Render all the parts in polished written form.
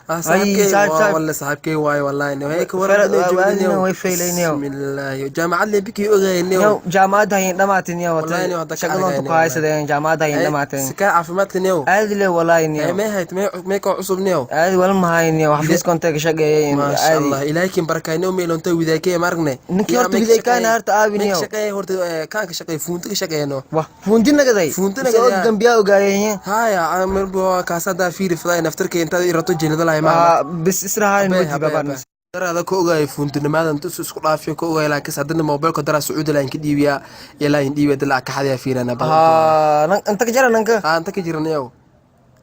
Ah, Ay, saaxiibkay saaxiib, waa saaxiib. Walle saaxiibkay waaye, wallahi niyow. Hey, ka Fara- waran? waa- way faylayniyow. Bismillaahi, jaamacad le bikii ogayniyow. Niyow, jaamacadda hayin dhamaatin niyow. Wallahi niyow, hadda ka shaqadoonta argayniyow, ku haysadeen jaamacadda hayin dhamaateen. Sikaa caafimaadka niyow? Aadi le wallahi Hey, niyow. may hayt may koo cusub niyow? Aadi wala mahay niyow, xafiiska ontay ka shaqeeyay. Maasha aadi Allah, ilaahay kin barakayniyow. Meelonta widaakee maargne. Ninkii horta widaykaana horta aabi may ka niyow. Shaqeeyay horta, kaan ka shaqeey, fuunta ka shaqeeyno. Wah, fuundi nagaday. Fuundi Soo nagaday. gambiyaa ogaayeen. Haya, marbo kaas haddaa fiiri faday naftarka intaad irato jeelada lahay maama. Ah, bis israahayn wadi babaan. Daraada ka ogaay fuuntinimadan tus isku dhaafiyo ka ogaay, laakiin haddana mobilka daraa Sacuudi laan ka dhiibiyaa, ilaa in dhiibiya dilaa ka xadaya fiirana badan. Ah, inta ka jara nanka. Ah, inta ka jiranayow.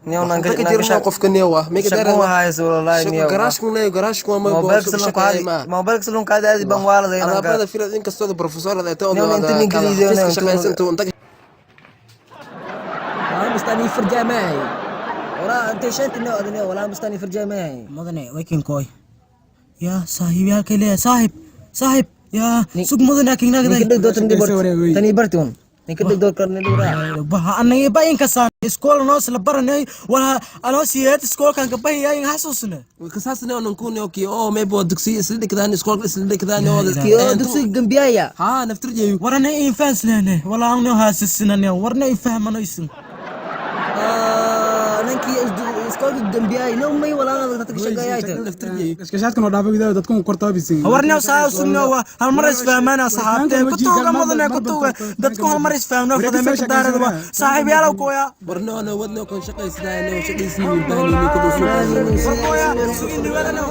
Niyow nanka. Inta ka jiranayow qofka niyow ah mika. Shaqo hayso wallahi niyow. Garaashku leeyo, garaashku waa ma mobilka salon kaadi, mobilka salon kaadi aadi baan waaladay nanka. Alaabada fiirad inkastoo professor ay tahay. Niyow, inta Ingiriisi xafiiska shaqeysa intuu inta Walaa mustani farjaamay. Walaa intay shanti niyow adniyow, walaa mustani farjaamay. Mudane waykinkooy yaa saaxiibyaalkay leeyahay, saaxib, saaxib yaa sug mudane Ninka kingnagday. Dhig doortan barti. Tani barti un. Ninka dhig doorkan ni dhura. Baha anagi bayinkasaan iskool noos la baranay wala anoo siyeed iskoolkan ka bahiyayin xasuusne. Kasaasna onan ku niyow ki oo maybo dugsi isla dhigdaan, iskoolka isla dhigdaan oo Kiyo dugsiga gambiyaya. Ha, naftirjeeyo. Warana infaanslene wala angno haasisinane warna infahmano isin. Ah, ninkii iskoolka gambiyay no may walaa dadka ka shaqeeyay. Naftirjeeyo. Kashkaashaadkan oo dhaafa gudaha dadku kortaabisin. Warna saa sugno wa hal mar isfahmaan asxaabtee kutuuga mudane kutuuga dadku hal mar isfahmno fadame ka daarada wa saaxiibyaalow kooya. Warno ana wadno kon shaqaysanaa niyow, shaqaysiin baahni ku dhufo. War kooya sugin niwadana.